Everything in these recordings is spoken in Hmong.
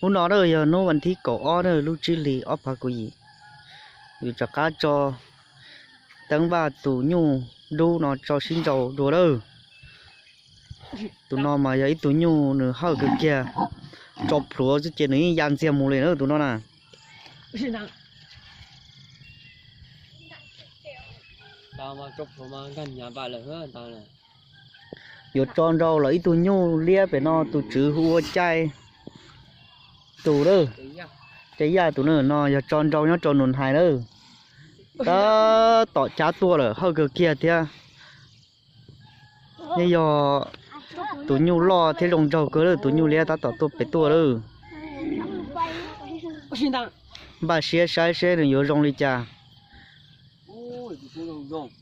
Hnub no na yog hnub vas thib kaum ob na, lub tsib hlis ob phav kaum yim, yus rov qab tso Teeb Vaj tus nyuj dub no tso sib nraus dua lawm. Tus no mas yog ib tug nyuj nws hawj kawg kiag, tso plhuav xwb ces nws yeej ya ntxiag mus li na tus no na. Yuav tso nraus los ib tug nyuj liab pem no tus tswv hu ua Cai tus lawm. Cai Yaj tus no yog tso nraus nyob rau Nus Hais lawm. Tab tom cav tuaj lawm, hawj kawg kiag thiab. Yeej yog tus nyuj loj thiab zoo nraug kawg lawm, tus nyuj liab tab tom tuaj pem tuaj lawm. Npaj siab saib seb nws yuav zoo li cas.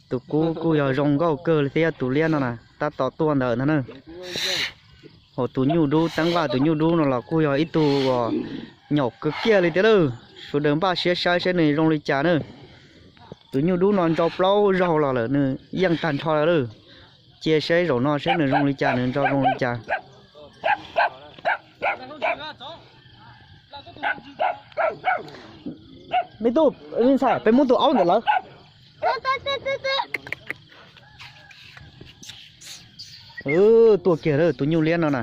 Tus kub kuj yog zoo nkauj kawg li thiab, tus liab no na tab tom tuaj ntawd ntag na. Hos tus nyuj dub, Teeb Vaj tus nyuj dub no los kuj yog ib tug uas nyaum kawg kiag li thiab lawm. Sawv daws npaj siab saib seb nws zoo li cas na. Tus nyuj dub no nrau plaub zaug los lawm, nws yeej tag nrho lawm. Cia saib zaum no seb nws zoo li cas, nws nrau zoo li cas. Me tub, me ntxhais, peb muab tus aub ntawm lawv. Tuaj kiag lawm tus nyuj liab no na.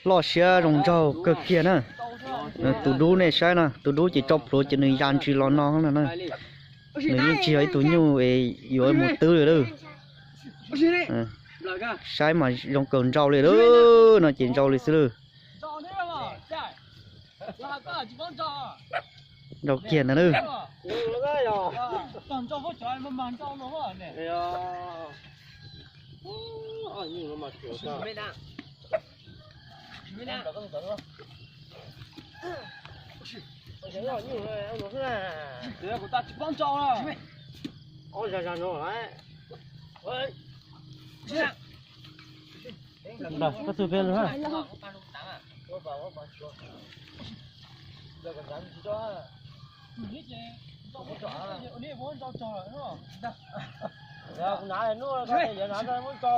Loj siab zoo nraug kawg kiag na. Tus dub nej saib no, tus dub ces tso plhuav ces nws ya ntsis los no na. Nws yeej tsis yog ib tug nyuj es yuav mus twb li lawm. Saib mas zoo kawg, nrau li lawm no ces nrau li xwb lawm. Nrau kiag ntag lawm. Koj tus peb lub na. Kuv nav nuj, yuav nav muab tso.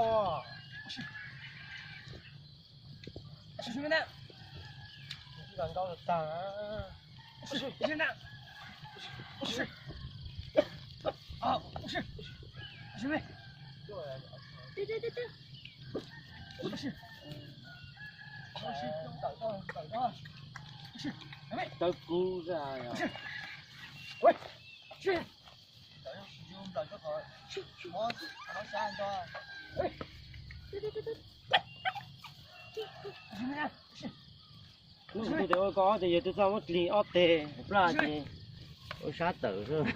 Tawb kub zaj. Hnub tus tes ua koj ob tes, yog tus txoj muab dlig ob teg plaj ces ua sab tawm xwb.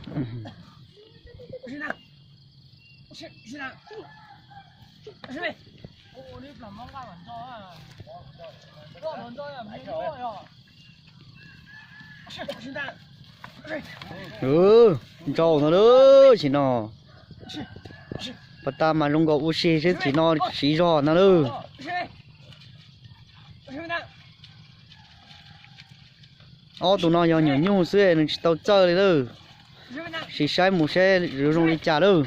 Nrau ntag lawm sim no. Pas tas mas zoo nkaus ua si seb sim no siv zog ntag lawm. Ob tug no yog nyuam nyuj xwb nws tsis tau txawj li lawm. Sim saib mus seb yuav zoo li cas lawm.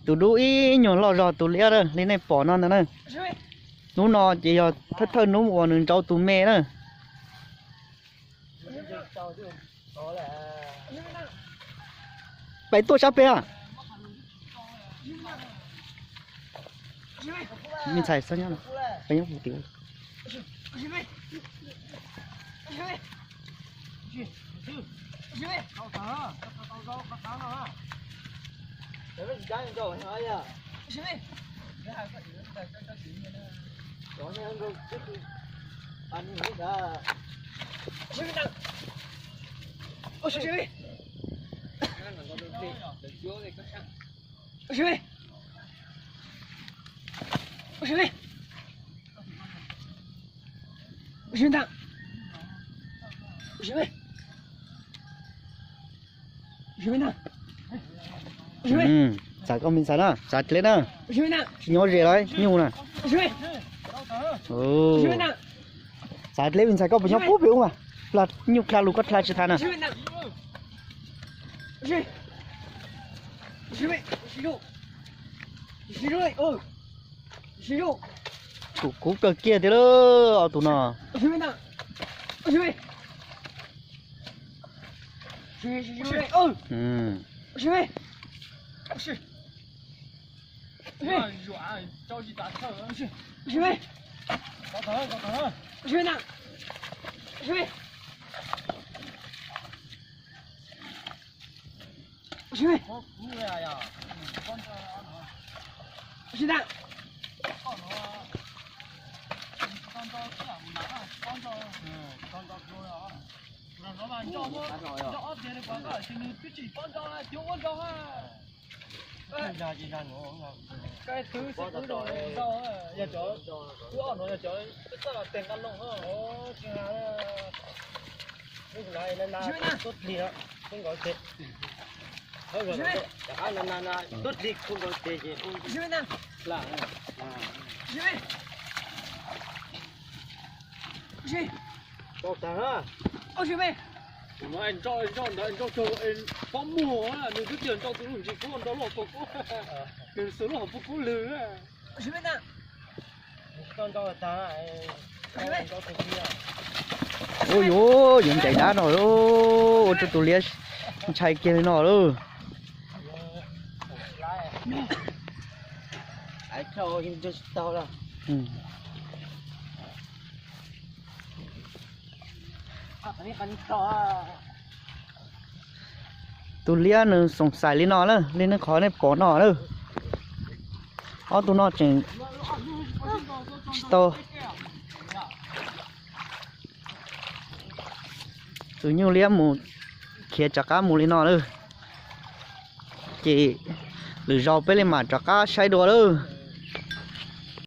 Tus dub ib nyuag loj zog tus liab li nej pom no ntag na. Hnub no ces yog thawj thawj hnub uas nws nrau tus me na. Peb tuaj sab pem. Me ntxhais, peb nyob hauv tim. Txais koj me ntxhais na, txais dleb na. Tsis nyob ze los nyuj na. Txais dleb me ntxhais, koj puas nyob puag pem ub mas? Nyuj dlha lus koj dlha tsis tau na. Kuv kawg kiag tiag lauj, ob tug no. Yog cov, wb ob no yog cov txawj los tes nqa loo, tsis na, tuab dlig no, tuab nkaus tes, tuab dlig, tuab nkaus tes ces, tau tag na. Nrau, nrau ntawd nrau tag, pob muag, nws twb tias nrau tus lub ntsis kub, nrau lub pob kub, nws xuas lub hauv pob kub lwg. Ua yuav, yuav ncaim dab no, ua rau tus liab ntshai kiag li no lauj. Tus liab nws xoom xais li no na, li nej qhov nej pom no na. Ob tug no tseem tsis tau. Tus nyuj liab mus khiav rov qab mus li no lawm. Ces lwm zaus peb li mam rov qab saib dua lawm.